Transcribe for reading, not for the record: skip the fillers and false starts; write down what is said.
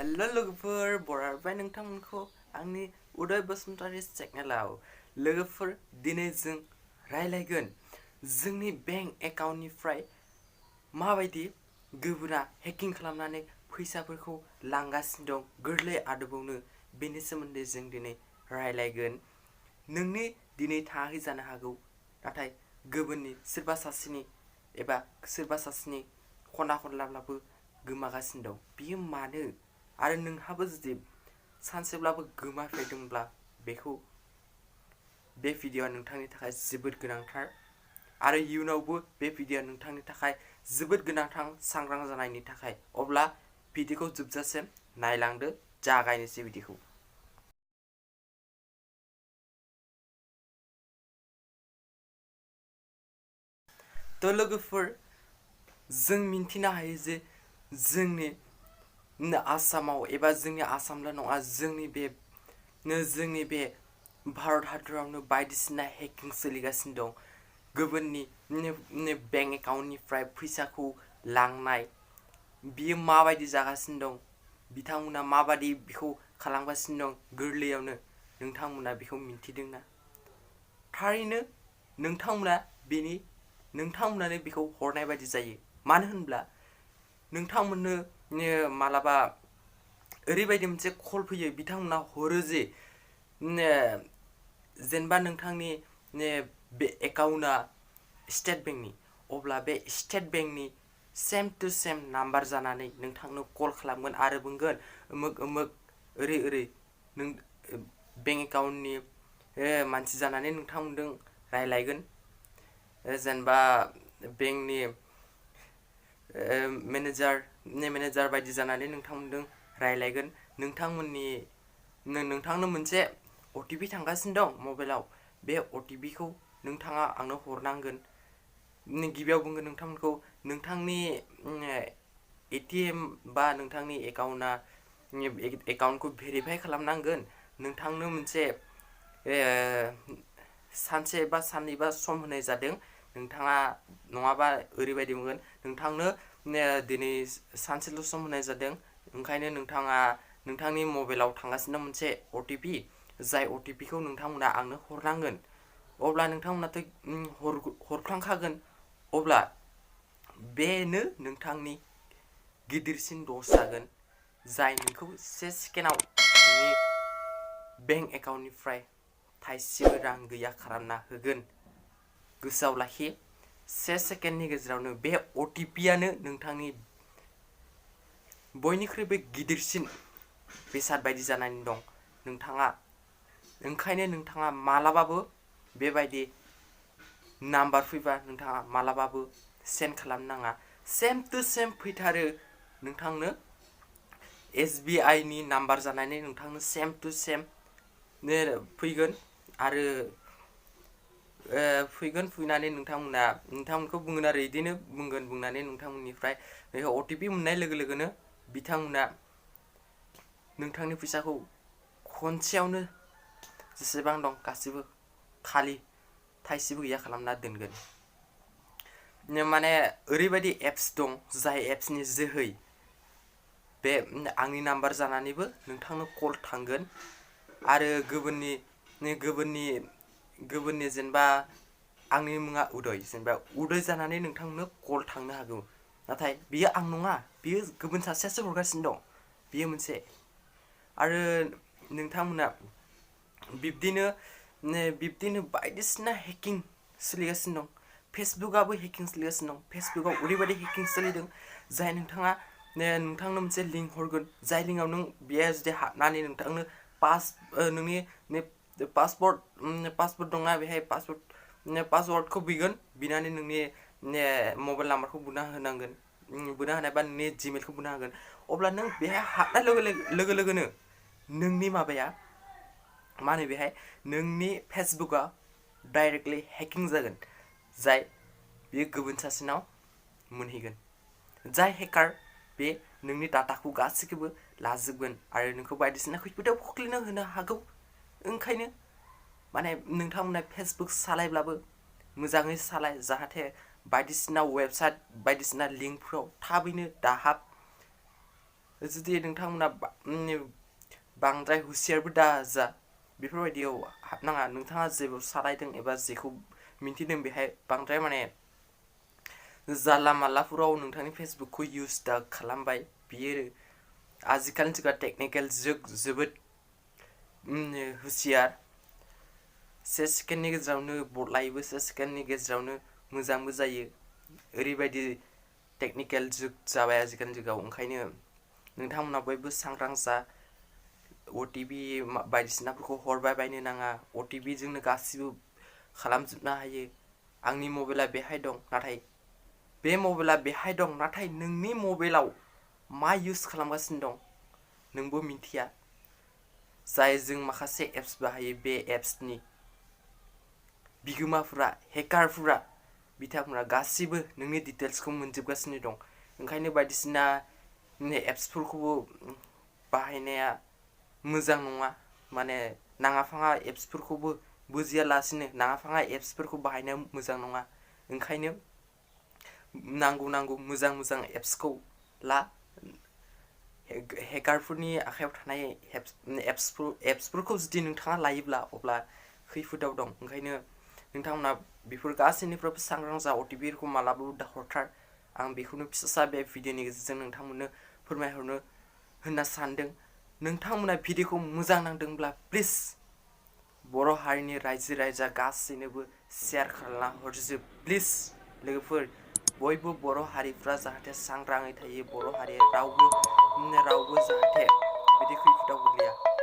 Hello लोगोफोर बरायबाय नोंथांमोनखौ आंनि उदय बसुमतारी चेनेलाव। लोगोफोर दिनै जों रायलायगोन जोंनि बेंक एकाउन्टनिफ्राय माबायदि गुबुना हेकिं खालामनानै फैसाफोरखौ लांगासिनो दं गोरलै आदबावनो, बेनि सोमोन्दै जों दिनै रायलायगोन। नोंनि दिनै थाङाखै जानो हागौ, नाथाय गुबुननि सोरबा सासेनि एबा सोरबा सासेनि खना खनलाब्लाबो गोमागासिनो दं। बियो मानो? आरो नोंहाबो जुदि सानसेब्लाबो गोमाफेरदोंब्ला बेखौ बे भिडिअ'आ नोंथांनि थाखाय जोबोद गोनांथार, आरो इयुनावबो बे भिडिअ'आ नोंथांनि थाखाय जोबोद गोनांथार सांग्रां जानायनि थाखाय। अब्ला भिडिअ'खौ जोबजासिम नायलांदो। जागायनोसै भिडिअ'खौ। थ' लोगोफोर, जों मिन्थिनो हायो जे जोंनि आसामाव एबा जोंनि आसामल' नङा, जोंनि बे भारत हादरावनो बायदिसिना हेकिं सोलिगासिनो दं। गुबुननि बेंक एकाउन्टनिफ्राय फैसाखौ लांनाय, बियो माबायदि जागासिनो दं, बिथांमोना माबायदि बेखौ खालामगासिनो दं गोरलैयावनो, नोंथांमोना बेखौ मिन्थिदोंना? थारैनो नोंथांमोनानो बेखौ हरनाय बायदि जायो। मानो होनब्ला नोंथांमोननो मालाबा ओरैबायदि मोनसे कल फैयो, बिथांमोना हरो जे जेनेबा नोंथांनि बे एकाउन्टआ स्टेट बेंकनि, अब्ला बे स्टेट बेंकनि सेम टु सेम नाम्बार जानानै नोंथांनो कल खालामगोन आरो बुंगोन उमुक उमुक ओरै नों बेंक एकाउन्टनि मानसि जानानै नोंथांमोनजों रायलायगोन। जेनेबा बेंकनि मेनेजार बायदि जानानै नोंथांमोनजों रायलायगोन। नोंथांनो मोनसे OTP थांगासिनो दं मबाइलाव, बे OTPखौ नोंथाङा आंनो हरनांगोन। गिबियाव बुंगोन नोंथांमोनखौ नोंथांनि ATM बा नोंथांनि एकाउन्टखौ भेरिफाइ खालामनांगोन। नोंथांनो मोनसे सानसे बा साननैबा सम होनाय जादों। नोंथाङा नङाबा ओरैबायदि बुंगोन, नोंथांनो दिनै सानसेल' सम होनाय जादों, ओंखायनो नोंथाङा नोंथांनि मबाइलाव थांगासिनो मोनसे OTP, जाय OTPखौ नोंथांमोना आंनो हरनांगोन। अब्ला नोंथांमोनाथ' हरफ्लांखागोन। अब्ला बेनो नोंथांनि गिदिरसिन लस जागोन, जाय नोंखौ 1 सेकेन्डआव नोंनि बेंक एकाउन्टनिफ्राय थाइसेबो रां गैया खालामना होगोन। गोसोआव लाखि, 1 सेकेन्डनि गेजेरावनो बे OTPआनो नोंथांनि बयनिख्रुइबो गिदिरसिन बेसाद बायदि जानानै दं। ओंखायनो नोंथाङा मालाबाबो बेबायदि नाम्बार फैबा नोंथाङा मालाबाबो सेन्ड खालामनो नाङा। सेम टु सेम फैथारो नोंथांनो। SBI नि नाम्बार जानानै नोंथांनो सेम टु सेम फैगोन, आरो फैनानै नोंथांमोनखौ बुंगोन आरो बिदिनो बुंनानै नोंथांमोननिफ्राय OTP मोननाय लोगो लोगोनो बिथांमोना नोंथांनि फैसाखौ खनसेयावनो जेसेबां दं गासिबो खालि थाइसेबो गैया खालामना दोनगोन। माने ओरैबायदि एप्स दं, जाय एप्सनि जोहै बे आंनि नाम्बार जानानैबो नोंथांनो कल थांगोन, आरो गुबुननि जेनेबा आंनि मुङा उदय जानानै नोंथांनो कल थांनो हागौ, नाथाय बियो आं नङा, बियो गुबुन सासेयासो हरगासिनो दं। बियो मोनसे। आरो नोंथांमोना बिब्दिनो बायदिसिना हेकिं सोलिगासिनो दं। फेसबुकआबो हेकिं सोलिगासिनो दं। फेसबुकआव ओरैबायदि हेकिं सोलिदों, जाय नोंथांनो मोनसे लिंक हरगोन, जाय लिंकआव बेयो जुदि हाबनानै नोंथांनो नोंनि पासवर्ड दंना, बेहाय पासवर्डखौ बिगोन, बिनानै नोंनि मबाइल नाम्बारखौ बुना होनांगोन, बुना होनाय बा नोंनि जिमेलखौ बुना होगोन। अब्ला नों बेहाय हाबनाय लोगो लोगोनो नोंनि बेहाय नोंनि फेसबुकआ डाइरेक्टलि हेकिं जागोन, जाय बेयो गुबुन सासेनाव मोनहैगोन। जाय हेकार, बे नोंनि डाटाखौ गासैखौबो लाजोबगोन आरो नोंखौ बायदिसिना खैफोदाव खोख्लैनो होनो हागौ। ओंखायनो नोंथांमोना फेसबुक सालायब्लाबो मोजाङै सालाय, जाहाथे बायदिसिना वेबसाइट बायदिसिना लिंकफोराव थाबैनो दाहाब। जुदि नोंथांमोना बांद्राय हुसियारबो दा जा बेफोरबायदियाव हाबनाङा नोंथाङा जेबो सालायदों एबा जेखौ मिन्थिदों बेहाय बांद्राय माने जाला मालाफोराव नोंथांनि फेसबुकखौ इउज दा खालामबाय बियो आजिखालिनि जुगा टेक्निकेल जुग जोबोद हुसियार से सेकेन्डनि गेजेरावनो बदलायोबो से सेकेन्डनि गेजेरावनो मोजांबो जायो ओरैबायदि टेक्निकेल जुग जाबाय आजिखालिनि जुगाव ओंखायनो नोंथांमोना बयबो सांग्रां जा अटिपि बायदिसिनाफोरखौ हरबाय बायनो नाङा अटिपिजोंनो गासिबो खालामजोबनो हायो आंनि मबाइला बेहाय दं नाथाय बे मबाइला बेहाय दं नाथाय नोंनि मबाइलाव मा इउज खालामगासिनो दं नोंबो मिन्थिया जाय जों माखासे एप्स बाहायो बे एप्सनि बिगोमाफोरा हेकारफोरा बिथांमोना गासिबो नोंनि डिटेल्सखौ मोनजोबगासिनो दं ओंखायनो बायदिसिना एप्सफोरखौबो बाहायनाया मोजां नङा माने नाङा फाङा एप्सफोरखौबो बुजियालासिनो नाङा फाङा एप्सफोरखौ बाहायनाया मोजां नङा ओंखायनो नांगौ मोजां एप्सखौ ला हेकारफोरनि आखायाव थानाय एप्सफोरखौ जुदि नोंथाङा लायोब्ला अब्ला खैफोदाव दं ओंखायनो नोंथांमोना बेफोर गासैनिफ्रायबो सांग्रां जा अटिपिफोरखौ मालाबाबो दाहरथार आं बेखौनो फिसा बे भिडिअनि गेजेरजों नोंथांमोननो फोरमायहरनो होनना सानदों नोंथांमोना भिडिअखौ मोजां नांदोंब्ला प्लिज बर' हारिनि रायजो राजा गासैनोबो शेयार खालामना हरजोब प्लिज लोगोफोर बयबो बर' हारिफ्रा जाहाथे सांग्राङै थायो बर' हारिया रावबो जाहाथे बिदि खैफोदाव गोग्लैया